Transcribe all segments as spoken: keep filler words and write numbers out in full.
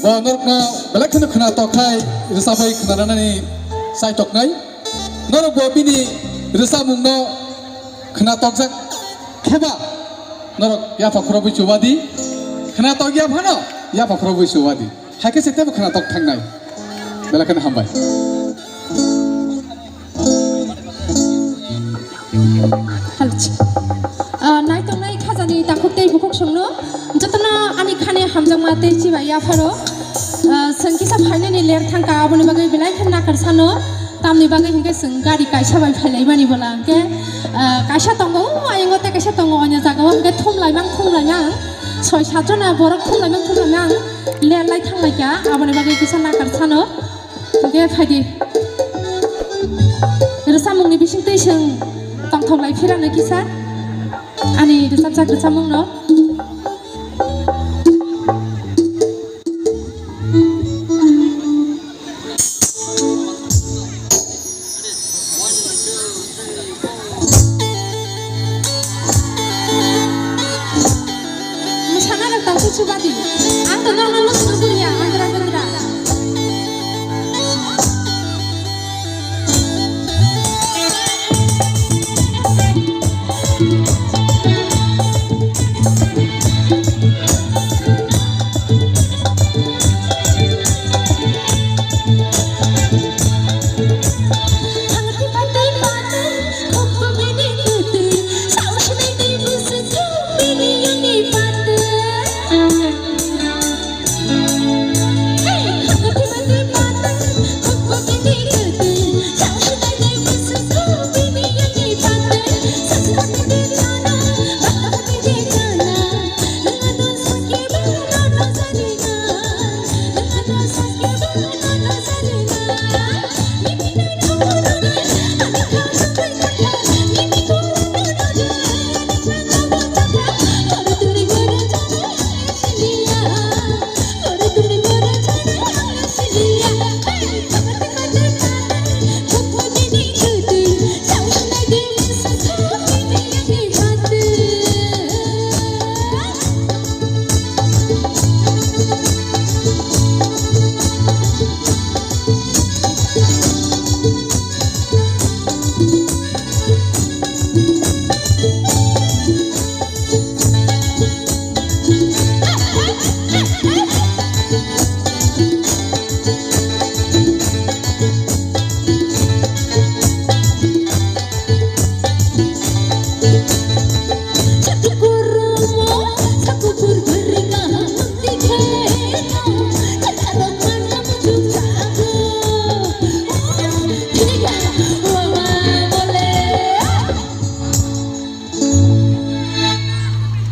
Bo norokno belai kheno khwnatok khai rwchapwi khwnanani chai toknai. Norok bo bini rwchapmungno khwnatok jak kheba norok yapha khorobwi chuba di. Khwnatok ya phano yapha khorobwi chuba di. Hai khe se tebo khwnatok thangnai. Belai kheno hambai. Halchi. Ah, naitongnai khajani takhuk tei bukhuk songno jotono ani khani hamjakma tei chibai yapharo. Ah, chwng kisa phainani ler thangka, aboni bagwi belai khe nakar sano. Tamni bagwi hinkhe chwng gari kaisa bai phailaimani bola hinkhe, ah, kaisa tongo o ayongo tei kaisa tongo onyo jagao hinkhe thumlaimang thumlaimang soi sat jona borok thumlaimang thumlaimang ler lai thanglaikha, aboni bagwi kisa nakar sano. Hingke phaidi. Rwchapmungni bisingtwi chwng tongthok lai phirano kisa ani rwchapjak rwchapmungno. Mwsana rok tangsa chubadi. Ang to nokno mwsana bulia, andra andra.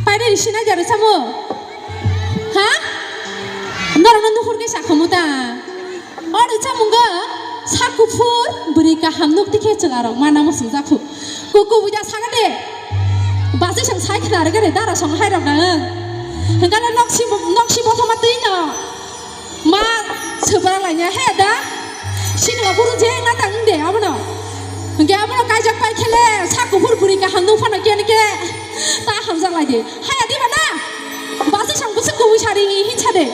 Paida ri sinai jaro samo? Ha? Norokno nuhur khe sakhamu ta? Oro chamungo sak kuphur bwrwi kaham nuk tikhe chwla rok mana muchung jakhu. Kuku buja saga de. Basi sang sai khna rega de dara song hai rok na. Hengkale noksi noksi bothoma twi no. Ma, swbara laina he da. Sikla buru je na tang de abono. Hingke abono kaijak pai khele sak kuphur bwrwi kaham nung phano kene ke ta hamjak lai de. Haya di bana. Basi sang busi kubui sari hin sa de.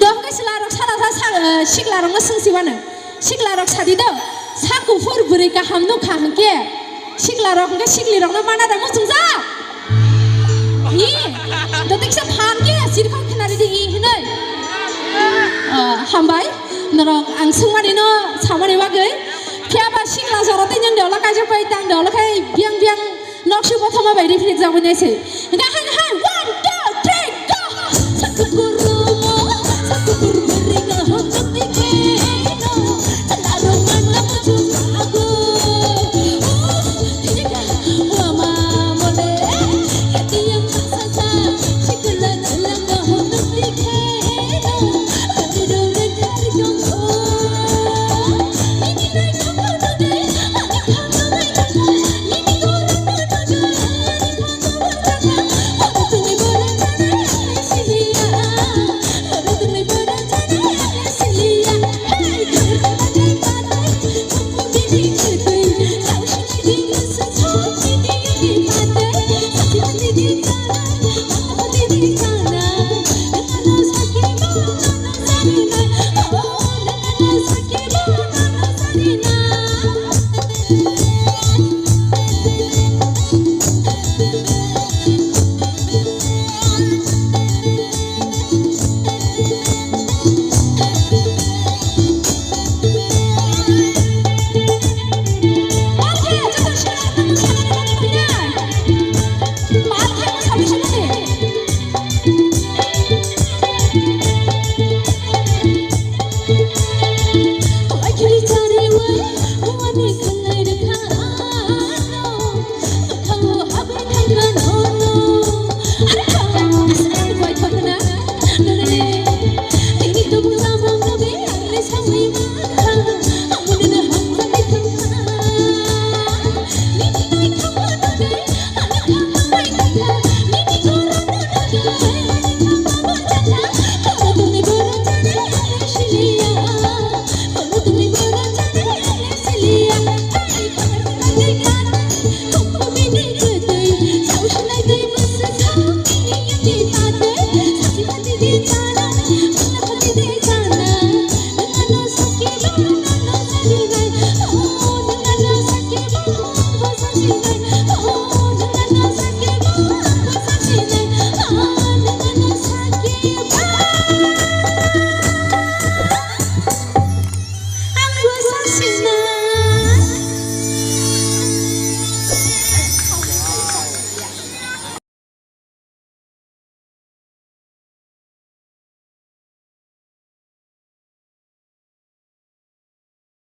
Dom ke sila rok sara sa, sa, eh, sikla rok no sung si bana. Sikla rok sadi do, sak kuphur bwrwi kaham nukha hwnkhe, sikla rok hwnkhe sikli rokno mana da muchungjak? Hi, do teksa phan khe sirkhok khnari di hi hinoi. Ah, hambai, norok ang swngmani no samani bagwi. Phiya ba sikla jora tei nang de ola kaijak pai tang de ola khai biang biang noksi bothoma bai rifrik jagwi nai se. Hwnkhe hai hai, one, two, three, go!